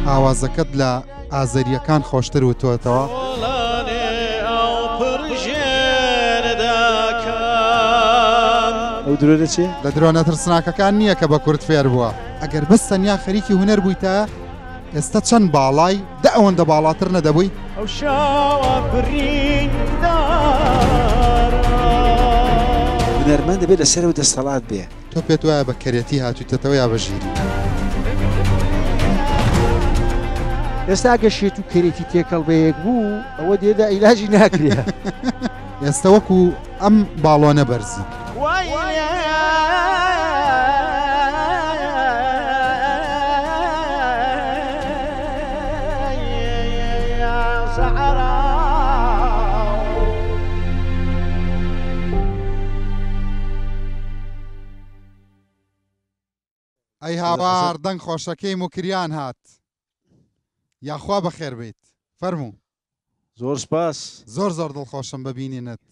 ئاوازەکەت لە ئازەرییەکان خۆشتر وتۆتەوە. ئەو درۆ دەچێ؟ لە درۆنە ترسناکەکان نییە کە بە کورد فێر بووە. ئەگەر بەس تەنیا خەریکی هونەر بوویتە ئێستا چەند باڵای دە ئەوەندە باڵاتر نەدەبووی؟ ئەو شاوە بریندارە. هونەرمەند دەبێت لەسەرەوە دەستەڵات بێ. تۆ پێت وایە بە کەرێتی هاتوویتەتەوە یا بە ژیری؟ ئێستا گەر شێت و کەرێتی تێکەڵ بە یەک بوو ئەوە دێدا عیلاجی ناکرێ. ئێستا وەکو ئەم باڵۆنە بەرزی. ئەی هاوار دەنگ خۆشەکەی موکریان هات یاخوا بەخێر بیت فەرموو. زۆر سپاس. زۆر زۆر دڵخۆشم بە بینینت.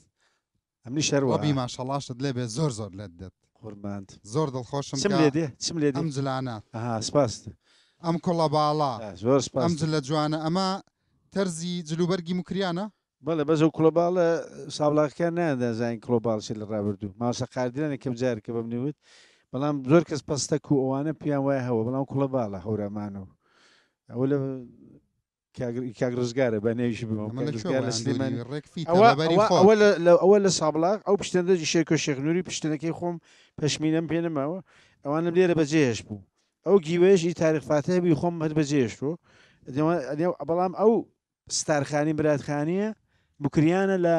ئەمنیش هەروا. ڕەبی ماشەڵاشت لێ بێ زۆر زۆر لێت دێت. قوربانت. زۆر دڵخۆشم چم کە لێ دێ؟ چم لێ دێ؟ ئەم جلانە. ئەها سپاس. ئەم کوڵە باڵا. زۆر سپاس. ئەم جلە جوانە ئەمە تەرزی جلوبەرگی موکریانە؟ بەڵێ بەس ئەو کوڵەباڵە سابڵاغەکان نایاندەزانین کڵۆباڵ چیە لە ڕابردوو مامۆستا قادریان یەکەم جار کە بەمنی وت بەڵام زۆر کەس پەستەک و ئەوانە پێیان وایە هەوە بەڵام کوڵەباڵە هەورامان و ئەوە لە کاک ڕزگارە بە نێویشی ببم ئەمە کاک لە کوێ ڕزگار لە بۆیان دووری سلێمانی ڕێک فیتە ئەوە بە بەری ئەوە خۆت. ئەوە لە لە ئەوە لە سابڵاغ ئەو پشتەندەجی شێرکۆ شێخ نوری پشتەنەکەی خۆم پەشمینەم پێ نەماوە ئەوانم لێرە بەجێهێشت بوو ئەو گیوەیەش ئی تاریخ فاتح بووی خۆم هەر بەجێهێشتووە بەڵام ئەو ستارخانی مرادخانیە موکریانە لە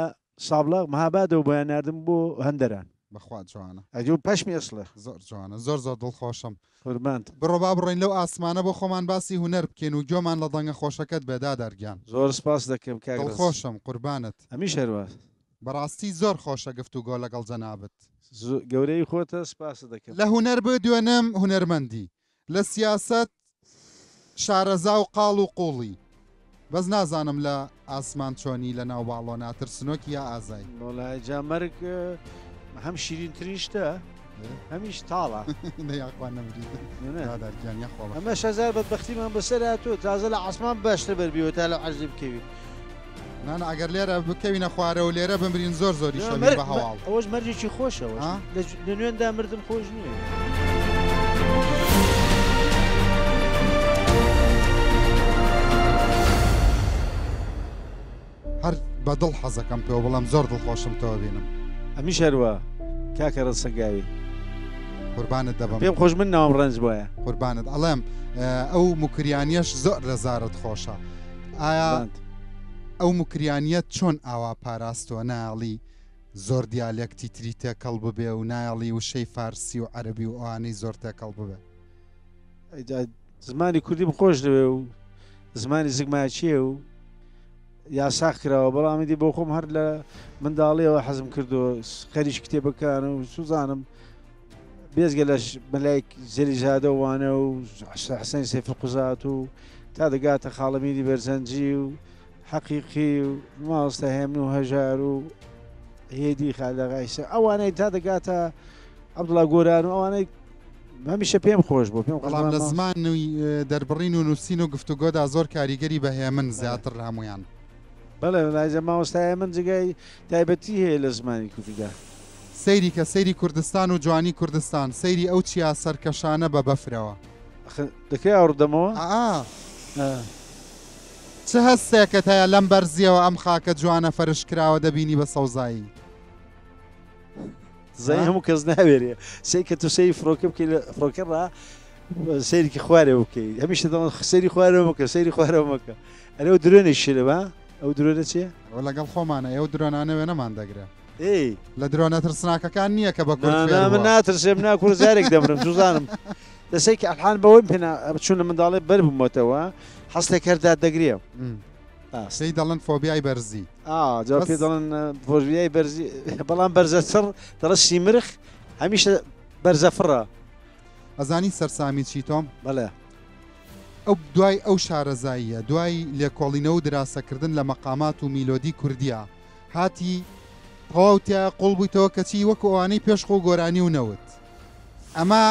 سابڵاغ مهابادەوە بۆیان ناردم بۆ هەندەران. بەخوا جوانە. ئەدی و پەشمی ئەسڵە. زۆر جوانە زۆر زۆر دڵخۆشم. قوربانت. بڕۆ با بڕۆین لەو ئاسمانە بۆ خۆمان باسی هونەر بکەین و گۆمان لە دەنگە خۆشەکەت بێ دادار گیان. زۆر سپاست دەکەم کاک ڕەز. دڵخۆشم قوربانت. ئەمیش هەروا. بەڕاستی زۆر خۆشە گفتوگۆ لەگەڵ جەنابت. گەورەی خۆتە سپاست دەکەم. لە هونەر بدوێنم هونەرمەندی. لە سیاسەت شارەزا و قاڵ و قوڵی. بەس نازانم لە ئاسمان چۆنی لە ناو باڵۆنا ترسنۆکی یا ئازای. وەڵای جا مەرگ هەم شیرینترین شتە هەمیش تاڵە. دە یاخوا نەمریت دادار گیان یاخوا بەخێر. ئەمەش هەزار بەدبەختیمان بەسەر هاتووە تازە لە عاسمان باشتر بەربیەوە تا لەو عەرزی بکەوی. نانا ئەگەر لێرە بکەوینە خوارەوە لێرە بمرین زۆر زۆریش ئەبین بە هەواڵ. ئەوەش مەرجێکی خۆشە لە نوێندا مردن خۆش نییە. هەر بە دڵ حەزەکەم پێوە بڵێم زۆر دڵخۆشم تۆ بینم. ئەمیش هەروا کاکە ڕەنج سەنگاوی. قوربانت دەبم. پێم خۆش من ناوم ڕەنج بایە. قوربانت ئەڵێم ئەو موکریانیەش زۆر لە زارت خۆشە. ئایا ئەو موکریانیەت چۆن ئاوا پاراستوە نایەڵی زۆر دیالێکتی تری تێکەڵ ببێ و نایەڵی وشەی فارسی و عەرەبی و ئەوانەی زۆر تێکەڵ ببێ؟ زمانی کوردیم خۆش دەوێ و زمانی زگماکیە و یاساخ کراوە بەڵام ئیدی بۆ خۆم هەر لە منداڵیەوە حەزم کردو خەریک کتێبەکان و سوزانم بێزگە لە مەلای زەلیزادە و وانە و حسێن سەیف قوزات و تا دەگاتە خاڵەمیری بەرزەنجی و حەقیقی و ماوەستە هێمن و هەژار و هێدی خالەغایسە ئەوانەی تا دەگاتە عەبدوڵا گۆران و ئەوانەی هەمیشە پێم خۆش بوو پێم بەڵام لە زمانی دەربڕین و نووسین و گفتوگۆدا زۆر کاریگەری بە هێمن زیاتر لە هەمویان. بەڵێ لایزە مامۆستا هێمن جێگای تایبەتی هەیە لە زمانی کوردیدا. سەیری کە سەیری کوردستان و جوانی کوردستان سەیری ئەو چیا سەرکەشانە بە بەفرەوە. دەکرێ ئاوڕ دەمەوە؟ ئا. چ هەستێکت هەیە لەم بەرزیەوە ئەم خاکە جوانە فەرش کراوە دەبینی بە سەوزایی؟ زانی هەموو کەس ناوێرێ سەی کە تۆ سەیری فڕۆکە بکەی لە فڕۆکە ڕا سەیرێکی خوارێ بکەی هەمیشە دەڵێن سەیری خوارەوە مەکە سەیری خوارەوە مەکە ئەرێ ئەو درۆنێک شێرە با ئەو درۆنە چییە؟ ئەوە لەگەڵ خۆمانە ئەو درۆنانە وێنەمان دەگرێ. ئێی لە درۆنە ترسناکەکان نییە کە بە کورد نا فێر نا من بووە. ناترسێم نا کورە جارێک دەمرم سوزانم دەسەی کە ئەلحان بەوەی پێنا چون لە منداڵێ بەر بوومەتەوە حەستێک هەر داد دەگرێ. پێی دەڵێن فۆبیای بەرزی. ئا جا پێ دەڵێن فۆبیای بەرزی بەڵام بەرزە چڕ دەڵێ سیمرخ هەمیشە بەرزە فڕە. ئەزانی سەرسامی چی تۆم؟ بەڵێ. ئەو دوای ئەو شارەزاییە دوای لێکۆڵینەوە و دراسەکردن لە مەقامات و میلۆدی کوردیە هاتی تەواو تیا قوڵ بوویتەوە کەچی وەکو ئەوانەی پێش خۆ گۆرانی و نەوت. ئەمە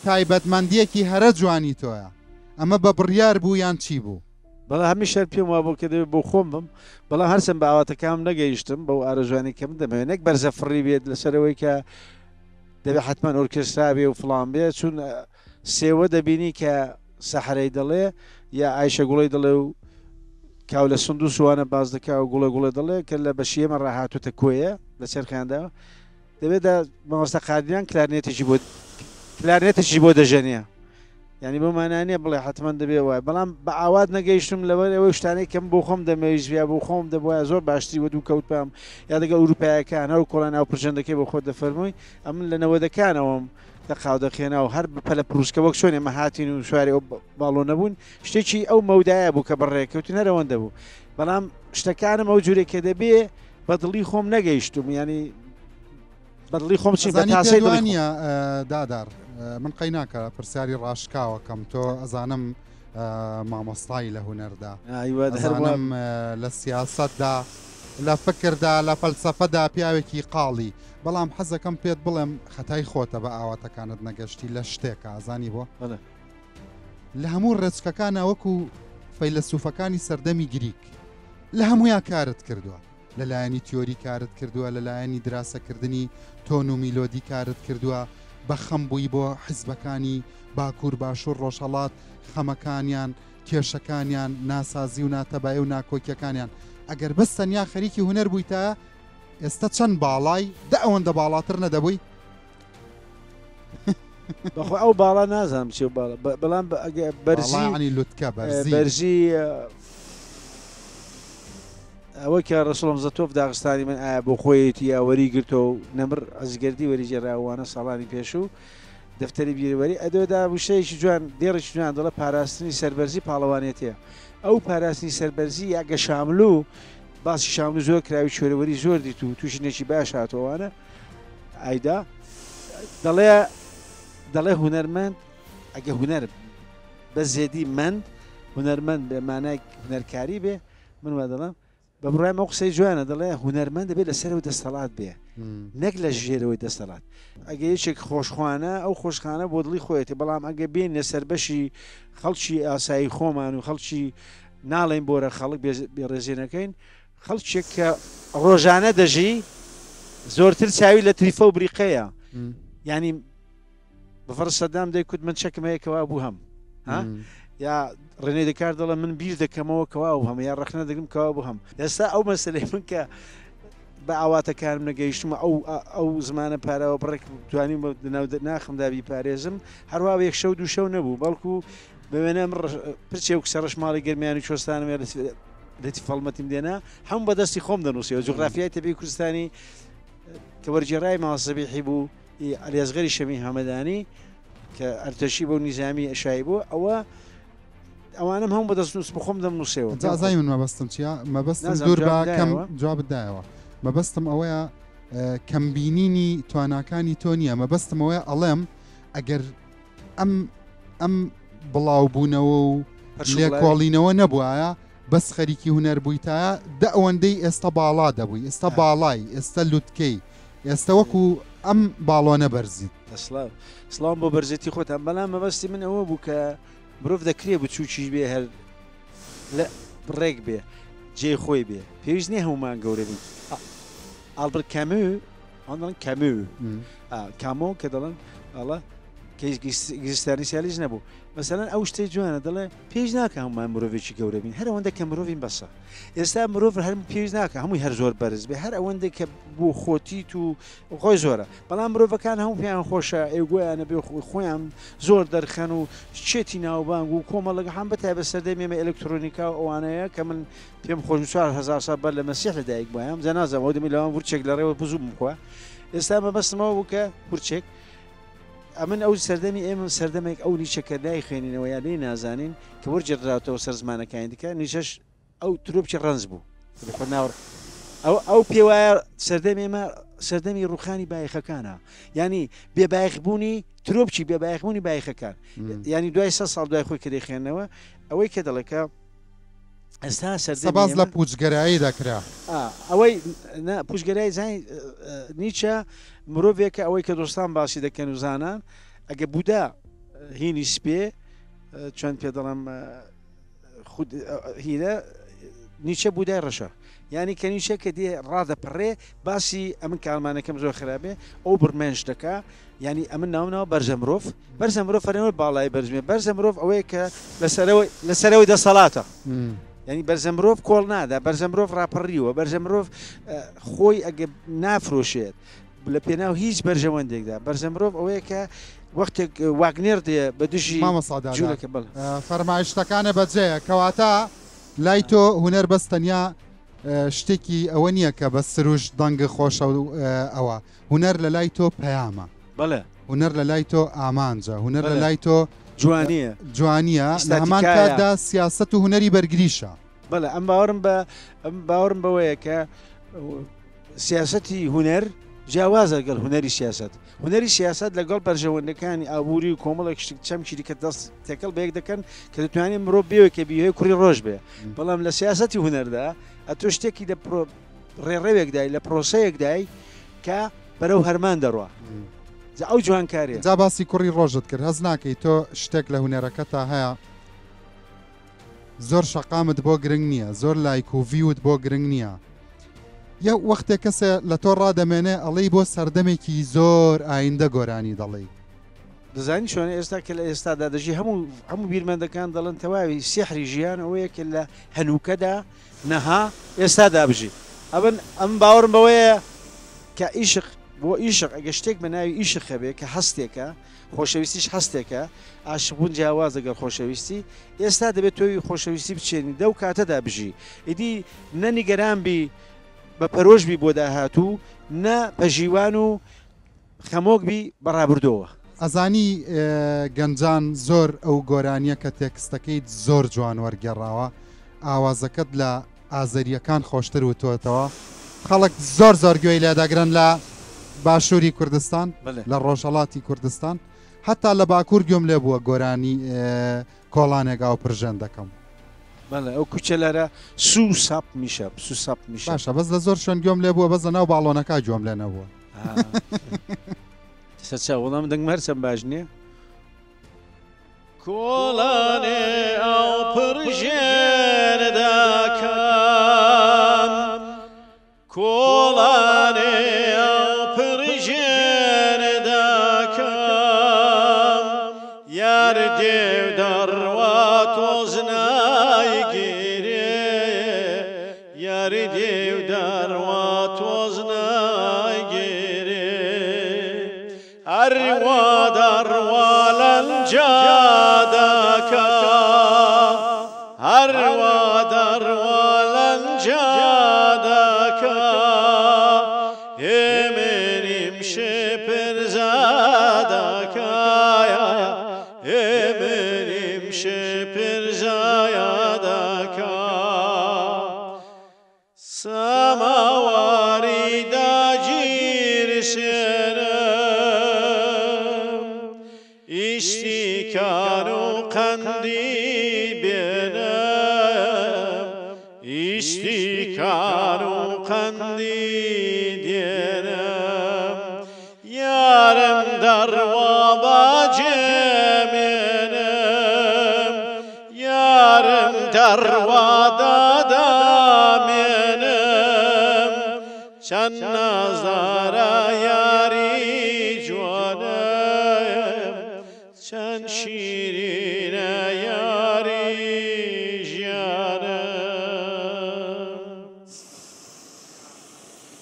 تایبەتمەندیەکی هەرە جوانی تۆیە. ئەمە بە بڕیار بوو یان چی بوو؟ بەڵێ هەمیشە پێم وابوو کە دەبێت بۆ خۆم بم، بەڵام هەرچەند بە ئاواتەکانم نەگەیشتم بەو ئارەزوانەی کە من دەمەوێت، نەک بەرزە فڕی بێت لەسەر ئەوەی کە دەبێت حەتمەن ئۆرکێسترا بێ و فڵان بێ، چون سێوە دەبینی کە سەحرەی دەڵێ یا ئایشە گوڵی دەڵێ و کاولە سندوس وانە باس دەکا و گوڵێ گوڵێ دەڵێ کە لە بەشی ئێمە ڕاهاتووتە کۆیە لە چەرخیاندا دەبێت دا مامۆستا قادریان کلارنێتێکی بۆ کلارنێتێکی بۆ دەژەنێ یعنی بۆ مانا نییە بڵێ حتمما دەبێ وای بەڵام بە ئاوات نەگەیشتم لەبەر ئەوەی شتانەی کەم بۆ خۆم دەمەویست یا بۆ خۆم دەبواە زۆر باشتری وە دوو کەوتبام یا دەگەڵ ئەوروپایەکان هەر کۆڵان ناو پرژەندەکەی بۆ خۆت دەفەرمووی ئەمن لە نەوەدەکانەوەم دەقاو دەخێنا و هەر پەلە پروسکە وەک چۆن ئێمە هاتین و سواری ئەو باڵۆ نەبوون شتێکی ئەو مەودایە بوو کە بەڕێکەوتن هەرەوەندە بوو بەڵام شتەکانم ئەو جورێک کە دەبێ بە دڵی خۆم نەگەیشتم ینی بە دڵی خۆم چی بە تاسەی دڵی نییە دادار من قەی ناکە پرسیاری ڕاشکاوەکەم تۆ ئەزانم مامۆستای لە هونەردا ئەزانم لە سیاسەتدا لە فکردا لە فەلسەفەدا پیاوێکی قاڵی بەڵام حەزەکەم پێت بڵێم خەتای خۆتە بە ئاواتەکانت نەگەشتی لە شتێکە ئازانی بۆ لە هەموو ڕێچکەکانە وەکو فەیلەسوفەکانی سەردەمی گریک لە هەموویان کارت کردووە لە لایەنی تیۆری کارت کردووە لە لایەنی دراسەکردنی تۆن و میلۆدی کارت کردووە بە خەم بووی بۆ حیزبەکانی باکوور باشوور ڕۆژهەڵات خەمەکانیان کێشەکانیان ناسازی و ناتەبایی و ناکۆکیەکانیان ئەگەر بەس تەنیا خەریکی هونەر بوویتایە ئێستا چەند باڵای دە ئەوەندە باڵاتر نەدەبووی؟ بەخۆ ئەو باڵا نازانم چێ باڵا بەڵام بەرزی عنی لوتکە بەرزی بەرزی ئەوە کە ڕسڵم زەتۆف داغستانی من ئایا بۆ خۆیەتی یا وەری گرتۆ و نەمر ئەزگەردی وەری جێراوانە ساڵانی پێشوو دەفتەری بیرەوەری ئەدۆدا وشەیەکی جوان دێڕێکی جوان دەڵێ پاراستنی سەربەرزی پاڵەوانێتیە ئەو پاراستنی سەربەرزی یا گەشاملو باسی شاملو زۆر کراوی چۆرەوەری زۆر دیت و تووشنێکی باش هاتەوەوانە ئایدا دەڵێ دەڵێ هونەرمەند ئەگە هونەر بە زێدی مەند هونەرمەند بێ مانای هونەرکاری بێ من وا دەڵێم بە بڕای ئەو قسەی جوانە دەڵێ هونەرمەند دەبێت لەسەرەوە دەستەڵات بێ نەک لە ژێرەوەی دەستەڵات ئەگە یەکێک خۆشخوانە ئەو خۆشخانە بۆ دڵی خۆیەتی بەڵام ئەگە بێن لەسەر بەشی خەڵکی ئاسایی خۆمان و خەڵکی ناڵێن بۆرە خەڵک بێڕێزێنەکەین خەڵکێک کە ڕۆژانە دەژی زۆرتر چاوی لە تریفە و بریقەیە ینی بەفەرز سەدام دەیکوت من چەکم هەیە کەوا بوو هەم ها یا ڕێنێ دەکار دەڵێ من بیر دەکەمەوە کەوا و هەم یا ڕەخنە دەگرم کەوا بوو هەم ئێستا ئەو مەسلەی من کە بە ئاواتەکانم نەگەیشتمە ئەو ئەو زمانە پاراوە بڕێک توانیم ناو ناخمدا بیپارێزم هەروە یەک شەو دوو شەو نەبوو بەڵکو بە وێنە من پرچێ و کچە ڕەش ماڵی گەرمیان و کوێستانم یا لەتیف هەڵمەتیم دێنا هەموو بەدەستی خۆم دەنووسیەوە جوغرافیای تەبیعی کوردستانی کە وەرگێڕای مامۆستا زەبیحی بوو ی عەلی ئەسغەری شەمی هەمەدانی کە ئەرتەشی بۆ نیزامی ئەشایی بوو ئەوە ئەوانم هەموو بەدەست نووس بخۆم دەمنووسەوە جا ئەزانی من مەبەستم چییە مەبەستم نازانم دوور بە جوابت کەم دایەوە؟ جوابت دایەوە مەبەستم ئەوەیە کەم بینینی تواناکانی تۆ نییە مەبەستم ئەوەیە ئەڵێم ئەگەر ئەم ئەم بڵاوبوونەوە و لێکۆڵینەوە نەبوایە بەس خەریکی هونەر بوویتایە دە ئەوەندەی ئێستا باڵا دەبووی ئێستا باڵای ئێستا لوتکەی ئێستا وەکو ئەم باڵۆنە بەرزیت. سڵاو سڵاوم بۆ بەرزێتی خۆتان بەڵام مەبەستی من ئەوە بوو کە مرۆڤ دەکرێ بچووکیش بێ هەر لە ڕێک بێ جێی خۆی بێ پێویست نییە هەمومان گەورە بین ئالبرت کامو ئەوان دەڵێن کامو کامۆ کە دەڵێن ئەڵە ئێگزیستانسیالیست نەبوو مەسەلەن ئەو شتەی جوانە دەڵێ پێویست ناکە هەمومان مرۆڤێکی گەورە بین هەر ئەوەندە کە مرۆڤین بەسە ئێستا مرۆڤ هەر پێویست ناکە هەمووی هەر زۆر بەرز بێ هەر ئەوەندە کە بۆ خۆتیت و خۆی زۆرە بەڵام مرۆڤەکان هەموو پێیان خۆشە ئێگۆیانە بێ خۆیان زۆر دەرخەن و چێتی ناوبانگ و کۆمەڵەگە هەم بەتایبەت سەردەمی ئێمە ئەلکترۆنیکا و ئەوانەیە کە من پێم خۆش 4000 سال بەر لە مەسیح لە دایک بووم جا نازانم ئەو دەمی لەوان ورچێک لە ڕێوە بزوو بمخوا ئێستا مەبەستمەوە بوو کە ورچێک ئەمن ئەو سەردەمی ئێمە سەردەمێک ئەو نیچە کە نایخوێنینەوە یا لێی نازانین کە وەرگێڕدراوەتەوە سەر زمانەکانی دیکە نیچەش ئەو ترۆپکی ڕەنج بوو ناوەڕ ئەو ئەو پێ وایە سەردەمی ئێمە سەردەمی ڕوخانی بایخەکانە ینی بێبایخبوونی ترۆپکی بێبایخبوونی بایخەکان ینی دوای سە ساڵ دوای خۆی کە دەیخوێنەوە ئەوەی کە دەڵێکە ئێستا سەردەمی باس لە ئێمە پوچگەرایی دەکرا. ئەوەی نا پوچگەرایی زانی نیچە مرۆڤێکە ئەوەی کە دۆستان باسی دەکەن و زانان ئەگە بودا هینی سپێ چۆن پێ دەڵێم خود هینە نیچە بودای ڕەشە یعنی کە نیچە کە دێ ڕادەپەڕێ باسی ئەمن کالمانەکەم زۆر خراپێ ئەو بڕمێنش دەکا یانی ئەمن ناوم ناوە بەرزە مرۆڤ، بەرزە مرۆڤ فەرەوەی باڵای بەرز بێ، بەرزە مرۆڤ ئەوەیە کە لەسەرەوەی لەسەرەوەی دەسەڵاتە. یانی بەرزە مرۆڤ کۆڵ نادا، بەرزە مرۆڤ ڕاپەڕیوە، بەرزە مرۆڤ خۆی ئەگە نافرۆشێت لە پێناو هیچ بەرژەوەندێکدا، بەرزە مرۆڤ ئەوەیە کە وەختێک واگنێر دێ بە دژی مامۆستا دادار جوولەکە بەڵێ. فەرمایشتەکانە بەجێیە کەواتە لای تۆ هونەر بەس تەنیا شتێکی ئەوە نییە کە بە سروشت دەنگ خۆشە و ئەوە هونەر لە لای تۆ پەیامە. بەڵێ. هونەر لە لای تۆ ئامانجە. هونەر لە بەڵێ. لای تۆ جوانییە. جوانییە، لە هەمان ئیستاتیکایە. کاتدا سیاسەت و هونەری بەرگریشە. بەڵێ ئەم باوەڕم بە ئەم باوەڕم بەوەیە کە سیاسەتی هونەر جیاوازە لەگەڵ هونەری سیاسەت. هونەری سیاسەت لەگەڵ بەرژەوەندەکانی ئابووری و کۆمەڵێک شت چەمکی دیکە دەست تێکەڵ بەیەک دەکەن کە دەتوانێت مرۆڤ بێوێ کە بیهەوێ کوڕی ڕۆژ بێ. بەڵام لە سیاسەتی هونەردا ئەتۆ شتێکی لە پرۆ ڕێڕەوێکدای لە پرۆسەیەکدای کە بەرەو هەرمان دەڕوا جا ئەو جوانکاریە. جا باسی کوڕی ڕۆژت کرد هەست ناکەی تۆ شتێک لە هونەرەکەتا هەیە زۆر شەقامت بۆ گرنگ نییە زۆر لایک و ڤیوت بۆ گرنگ نییە یە وەختێ کەسێ لە تۆ ڕادەمێنێ ئەڵێی بۆ سەردەمێکی زۆر ئایندە گۆرانی دەڵێی. دەزانی چۆنە ئێستا کە لە ئێستادا دەژی هەموو هەموو بیرمەندەکان دەڵێن تەواوی سیحری ژیان ئەوەیە کە لە هەنووکەدا نها ئێستا دابژی ئەمن ئەمن باوەڕم بەوەیە کە ئیشق بۆ ئیشق ئەگەر شتێک بە ناوی ئیشق هەبێ کە هەستێکە خۆشەویستیش هەستێکە ئاشق بوون جیاواز لەگەڵ خۆشەویستی ئێستا دەبێت تۆوی خۆشەویستی بچێنی دەو کاتەدا بژی ئیدی نە نیگەران بی بە پەرۆش بی بۆ داهاتوو نە پەژیوان و خەمۆک بی بە ڕابردۆوە. ئەزانی گەنجان زۆر ئەو گۆرانیە کە تێکستەکەیت زۆر جوان وەرگێڕاوە ئاوازەکەت لە ئازەریەکان خۆشتر وتۆتەوە خەڵک زۆر زۆر گوێی لێدەگرن لە باشووری کوردستان لە ڕۆژهەڵاتی کوردستان هەتا لە باکوور گوێم لێ بووە گۆرانی کۆڵانێک ئاو پرژێن دەکەم. بەڵێ ئەو کوچەلەرە سوو ساپ میشە سوو ساپ میشە. باشە بەس لە زۆر شوێن گوێم لێ بووە بەس لە ناو باڵۆنەکە گوێم لێ نەبووە. سەرچاو وەڵام دەنگم هەرچەند باش نییە. کۆڵانێ ئاو پڕژێن دەکەم کۆڵانێ ئاو پڕژێن دەکەم یار دێ و دەڕوا تۆز نایگیرێ یار دێ و دەڕوا تۆز نایگیرێ هەر وا دەڕوا لەنجا دەکا هەر وا دەڕوا لەنجا دەکا هێمنیم شپرزە دەکایە هێمنیم شپرزە دەکا سەماواری داگیرسێنم ئیستیکان و قەندی بێنم ئیستیکان و قەندی دێنم یارم دەڕوا بەجێ مێنم یارم دەڕوا دادامێنم چەند نازدارە یاری جوانم چەند شیرینە یاری ژیانم.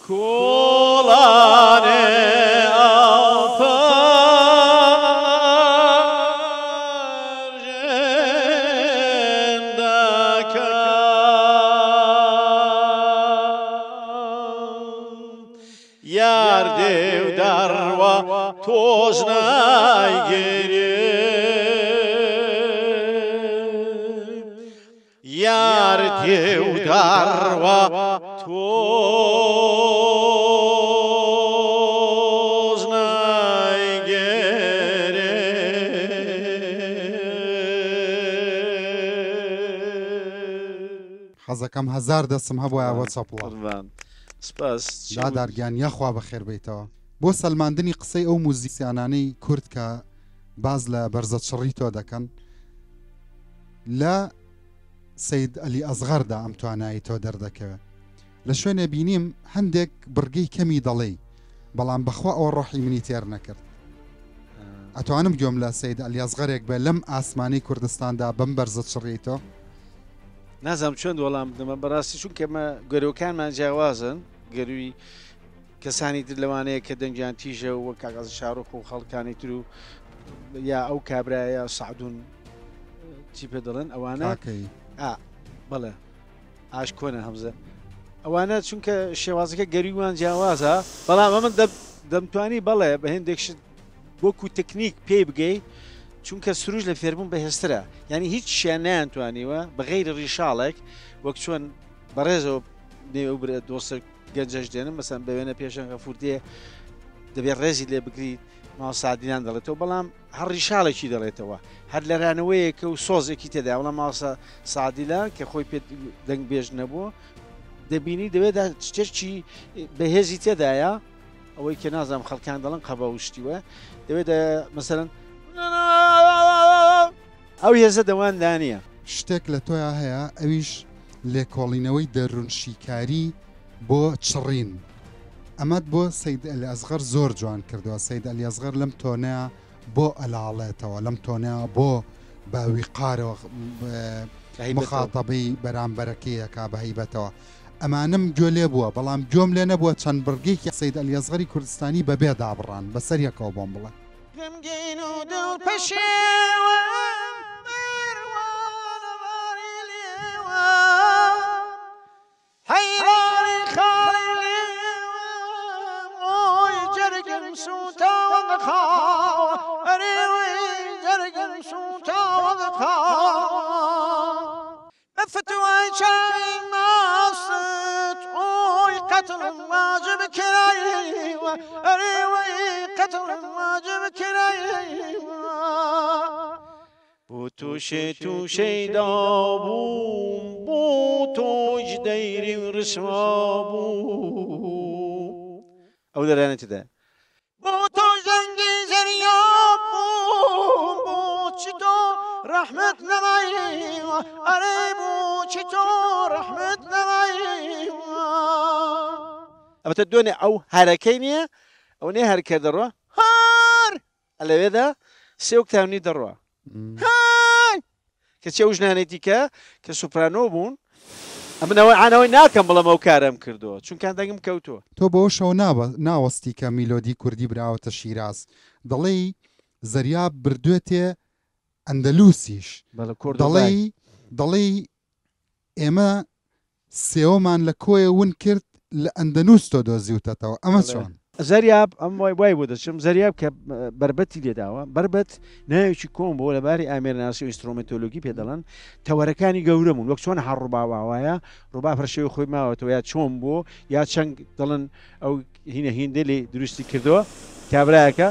کۆڵانێ ئاو پرژێن دەکەم یار دێ و دەڕوا تۆز نایگرێ یار دێ و دەڕوا تۆز نایگرێ. حەزەکەم هەزار دەسم هەبوایە بۆ چەپڵە. قوربان سپاس. چی دادار گیان یاخوا بەخێر بێیتەوە. بۆ سەلماندنی قسەی ئەو موزیسیانانەی کورد کە باس لە بەرزە چڕی تۆ دەکەن لە سەید ئەلی ئەسغەردا ئەم توانایی تۆ دەردەکەوێت. لە شوێنێ بینیم هەندێک بڕگەی کەمی دەڵێی بەڵام بەخوا ئەوە ڕۆحی منی تێر نەکرد. ئەتوانم گوێم لە سەید ئەلی ئەسغەرێک بێ لەم ئاسمانەی کوردستاندا بەم بەرزە چڕیەی تۆ؟ نازانم چۆن وەڵام بدەمە بەڕاستی چونکە ئەمە گەروەکانمان جیاوازن گەروی کەسانی تر لەوانەیە کە دەنگیان تیژە و وەک کاک عەزیز شاڕوخ و خەڵکانی تر و یا ئەو کابرایە سەعدون چی پێ دەڵێن ئەوانە کاکەیی. ئا بەڵێ ئاش کۆنە هەمزە ئەوانە چونکە شێوازەکە گەرویوان جیاوازە بەڵام ئەمن دەمتوانی بەڵێ بە هێندێک شت وەکو تەکنیک پێی بگەی چونکە سروش لە فێربوون بەهێزترە یعنی هیچ شیان نەیانتوانیوە بە غەیری ڕیشاڵێک وەک چۆن بەڕێزەوە نێو برە دۆستە گەنجەش دێنم مەسەن بە وێنە پێشەنگ غەفور دێ دەبێت ڕێزی لێ بگریت ماوەسادیان دەڵێتەوە بەڵام هەر ڕیشاڵێکی دەڵێتەوە هەر لەرانەوەیەکە و سۆزێکی تێدا بەڵام ماوەسا سادیلا کە خۆی پێ دەنگ بێژ نەبوو دەبینی دەوێدا شتێکی بەهێزی تێدایە ئەوەی کە نازانم خەڵکان دەڵێن قەبە و شتی وایە دەوێت مەسەرەن ئەو هێزە دەواندا نییە. شتێک لە تۆیا هەیە ئەویش لێکۆڵینەوەی دەروونشیکاری بۆ چڕین ئەمەت بۆ سەید ئەلی ئەسغەر زۆر جوان کردووە سەید ئەلی ئەسغەر لەم تۆنەیا بۆ ئەلاڵێتەوە لەم تۆنەیا بۆ بە ویقارەوە مخاتەبەی بەرامبەرەکەی ئەکا بە هەیبەتەوە ئەمانەم گوێ لێ بووە بەڵام گوێم لێ نەبووە چەند بڕگەیەکی سەید ئەلی ئەسغەری کوردستانی بەبێ دابڕان بەسەر یەکەوە بۆم بڵێ. غەمگین و دڵ پەشێوم پەروانە باری لێوم حەیرانی خاڵی لێوم ئۆی جەرگم سووتاوە خاوە ئەرێ وەی جەرگم سووتاوە خاوە بە فتوای چاوی ماست ئۆی قەتڵم واجب کرایوە ئەرێ وەی قەتڵم واجب کرایوە. بۆ تۆ شێت و شەیدا بووم بۆ تۆش دەیری و ڕسوا بووم ئەو دەرانە تێدایە. بۆ تۆ زەنگی زریاب بووم بۆچی تۆ ڕەحمت نەمایوە ئەرێ بۆچی تۆ ڕەحمت نەمایوە. ئەوەتە دوێنێ ئەو هەرەکەی نییە ئەو نییە هەر کە دەڕوا هەر ئەلەوێدا سێ ئۆکتاو نیو دەڕوا های کەچی ئەو ژنانەی دیکە کە سۆپرانۆ بوون ئەمن ئەوەی عانەوەی ناکەم بڵێم ئەو کارەم کردووە چونکان دەنگم کەوتووە. تۆ بەوەشەوە ناوەستی کە میلۆدی کوردی براوەتە شیراز دەڵێی زەریاب بردوێتێ ئەندەلوسیش بەڵێ کۆردۆبای. دەڵێی دەڵێی ئێمە سێوەمان لە کۆیە ون کرد لە ئەندەنوس تۆ دۆزیوتەتەوە ئەمە چۆن؟ زەریاب ئەم وای وای بۆ دەچم زەریاب کە بەربەتی لێداوە بەربەت ناوێکی کۆن بۆ لە باری ئامێرناسی و ئینسترۆمێنتۆلۆگی پێ دەڵێن تەوەرەکانی گەورە بوون وەک چۆن هەر ڕوباب ئاوایە ڕوباب هەر شێوەی خۆی ماوەتەوە یا چۆن بوو یا چەنگ دەڵێن ئەو هینە هیندە لێ دروستی کردووە کابرایەکە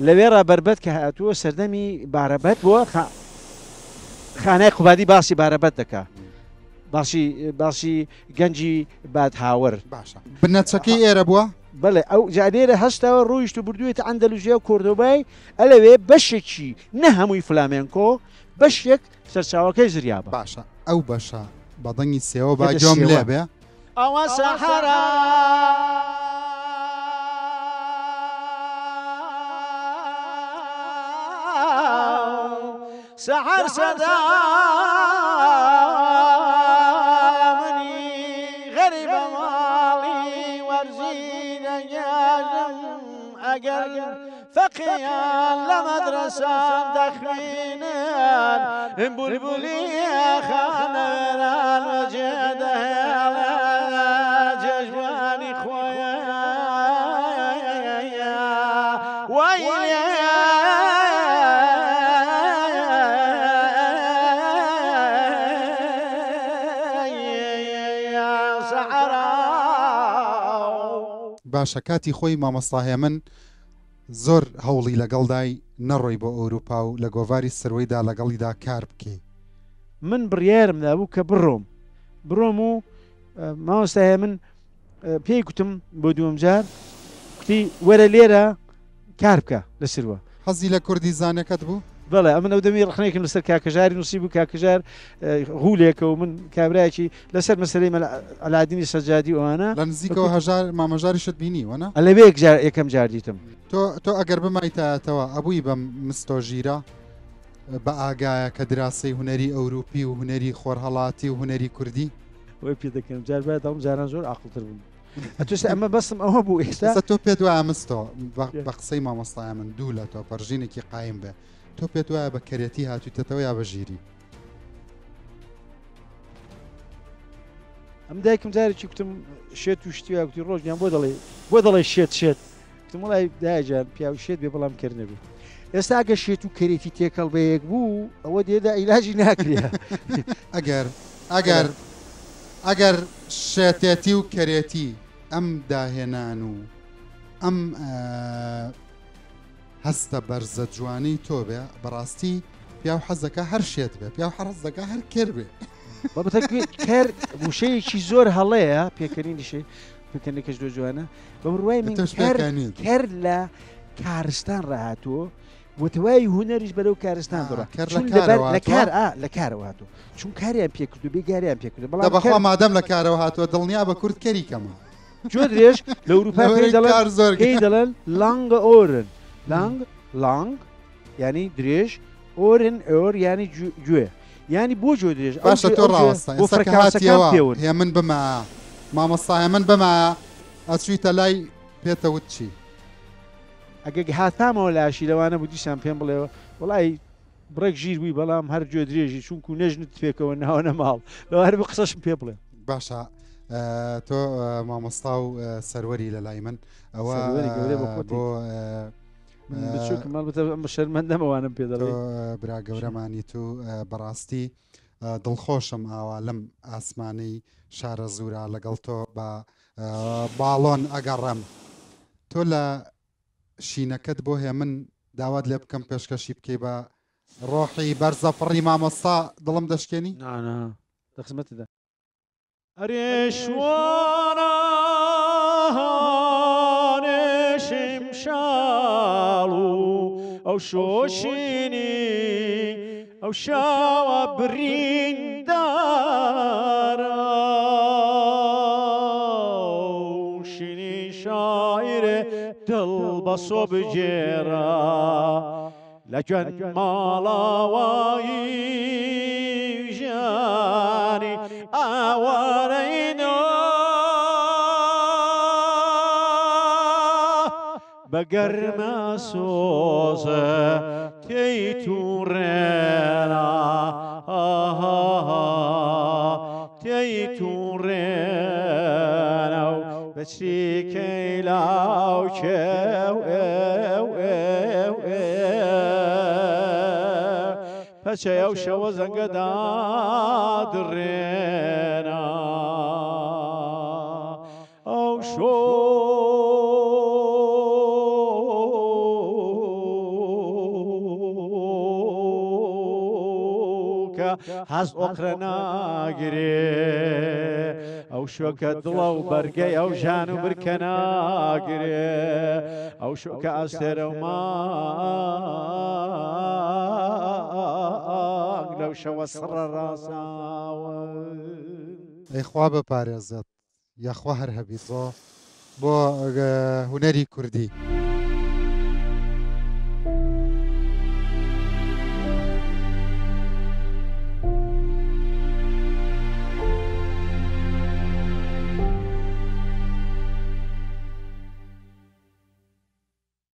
لەوێڕا بەربەت کە هاتووە سەردەمی بارەبەت بووە خانای قوبادی باسی بارەبەت دەکا باسی باسی گەنجی بادهاوەر. باشە بنەچەکەی ئێرە بووە؟ بەڵێ ئەو جا لێرە هەستاوە ڕۆیشت و بردوویەتە ئەندەلوسیا و کۆردۆبای ئەلەوێ بەشێکی نە هەمووی فلامێنکۆ بەشێک سەرچاوەکەی زریابە. باشە ئەو بەشە بە دەنگی سێوە با گوێم لێ بێ. ئەوە سەحەرە. سەحەر سەدا منی غەریبە ماڵی وەرزی دەگەرم ئەگەر فەقیان لە مەدرەسان دەخوینن بولبولی خانەوێران وەجێ دەهێڵێ جێژوانی خۆیان وای لێ باشە کاتی خۆی مامۆستا هێمن زۆر هەوڵی لەگەڵدای نەڕۆی بۆ ئەوروپا و لە گۆڤاری سروەیدا لەگەڵیدا کار بکەی. من بڕیارم دابوو کە بڕۆم. بڕۆم و مامۆستا هێمن پێی گوتم بۆ دووەم جار کوتی وەرە لێرە کار بکە لە سروە. حەزی لە کوردی زانەکەت بوو؟ بەڵێ ئەمن ئەو دەمی ڕەخنەیەکم لەسەر کاکەژاری نووسی بوو کاکەژار غولێکە و من کابرایەکی لەسەر مەسەلەی مەلا عەلادینی سەجادی و ئەوانە لە نزیکەوە هەژار مامەژاریشت بینی وەنا؟ لەوێ یەک جار یەکەم جار دیتم. تۆ تۆ ئەگەر بمایتایەتەوە ئەبووی بە مستۆ ژیرە بە ئاگایە کە دراسەی هونەری ئەوروپی و هونەری خۆرهەڵاتی و هونەری کوردی؟ وەی پێ دەکەم جار باید دەڵم جاران زۆر عاقڵتر بووم. ئەتوێستا ئەمە بەسم ئەوە بوو ئێستا ئێستا تۆ پێت وایە مستۆ بە قسەی مامۆستای من دوو لە تۆ پەرژینێکی قایم بێ تۆ پێت وایە بە کەرێتی هاتوویتەتەوە یا بە ژیری؟ ئەم دایکم جارێکی کوتم شێت و شتی وا گوتی ڕۆژ گیان بۆ دەڵێ بۆ دەڵێ شێت شێت گوتم وڵای دایە جان پیاو شێت بێ بەڵام کەر نەبێ ئێستا ئەگە شێت و کەرێتی تێکەڵ بە یەک بوو ئەوە دێدا عیلاجی ناکرێ. ئەگەر ئەگەر ئەگەر شێتێتی و کەرێتی ئەم داهێنان و ئەم هەستە بەرزە جوانەی تۆ بێ بەڕاستی پیاو حەزەکە هەر شێت بێ پیاو حەزەکە هەر کەر بێ. بابەتە کەر وشەیەکی زۆر هەڵەیە پێکەنینیشی پێکەنەکەش زۆر جوانە بە بڕوای من تۆش کەر پێکەنیت. کەر لە کارستان ڕاهاتووە و تەواوی هونەریش بەرەو کارستان دەڕا کەر لە چون لەبەر کارەوە لە هاتووە؟ کار ئا لە کارەوە هاتووە چون کاریان پێکردو بێگاریان پێکردو دە بەڵام بەخوا کەر مادەم لە کارەوە هاتووە دڵنیا بە کورد کەری کەمە جۆ درێژ لە ئەوروپا پێی لەوەرەی دەڵێن کار زۆر پێی دەڵێن لانگ ئۆرن لانگ لانگ ینی درێژ ئۆرن ئۆر ینی گوێ ینی بۆ جۆ درێژ ئەو باشە گوێ تۆ ئەو گوێ ڕاوەستا بۆ ئێستا کە فرەکانسەکان هاتیەوە پێون هێمن بمە مامۆستا هێمن بمە ئەچویتە لای پێتە وت چی؟ ئەگە هاتامەوە لاشی لەوانە بوو دیسان پێم بڵێەوە وڵی بڕێک ژیر بووی بەڵام هەر گوێ درێژی چونکو نەژنت پێکەوە ناوە نەماڵ لەوە هەر بە قسەشم پێ بڵێ. باشە تۆ مامۆستا و سەروەری لە لای من ئەوە سەروەری گەورە بۆ خۆتی. بۆ من بچووکم ماڵ بتە ئەمە شەرمەندەمەوانم پێ تۆ دەڵێ. برا گەورەمانی تو بەڕاستی دڵخۆشم ئاوا لەم ئاسمانەی شارە زورا لەگەڵ تۆ بە باڵۆن ئەگەڕێم تۆ لە شینەکەت بۆ هێمن داوات لێ بکەم پێشکەشی بکەی بە ڕۆحی بەرزە فڕی مامۆستا دڵم دەشکێنی؟ نا نا لە خزمەتتدا. ئەرێ شوانە شمشاڵ و ئەو شۆشینی ئەو شاوە بریندارە شینی شاعیرێ دڵ بە سۆ بگێڕە لە گوێن ماڵاوایی ژیانی ئاوارەی نۆ بە گەرمە سۆزە تێی تووڕێنە تێی تووڕێنە و بە چریکەی لاوکێ پەچەی ئەو شەوە زەنگەدا دڕێنە ئەو شۆ هەست ئۆقرە ناگرێ ئەو شۆکە دڵە و بەرگەی ئەو ژان و برکە ناگرێ ئەو شۆکە ئەستێرە و مانگ لەو شەوە سڕە ڕازاوە. ئەی خوا بپارێزێت یاخوا هەر هەبیت بۆ بۆ هونەری کوردی.